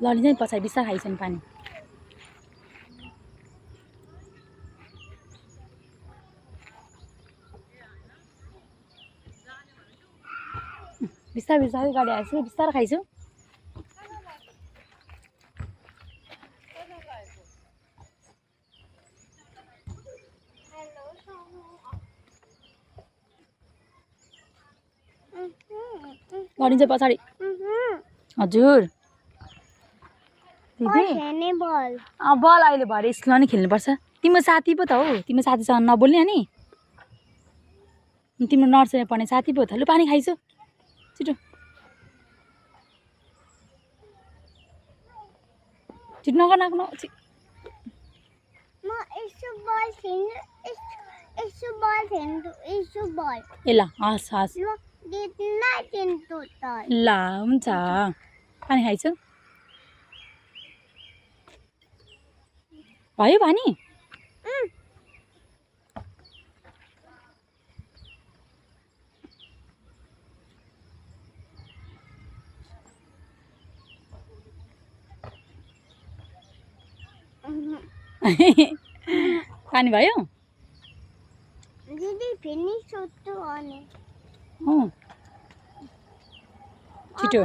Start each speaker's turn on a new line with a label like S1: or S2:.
S1: लडी चाहिँ पछाडि बिस्तार खाइछ नि पानी बिस्तार बिस्तारै गाडी आएछ बिस्तार खाइछु लडिन्छ पछाडि हजुर दिदी बल अहिले भरे स्कुलमा नि खेल्नुपर्छ तिम्रो साथी पो त हो तिम्रो साथीसँग नबोल्ने अनि तिम्रो नर्सरीमा पढ्ने साथी पो त लु पानी खाइछु छिटो छिटो नगर नाक्नु ए ल हस् हस् ल हुन्छ पानी खाइछु भयो पानी पानी भयो
S2: दिदी फेरि सोध्छु अनि
S1: छिटो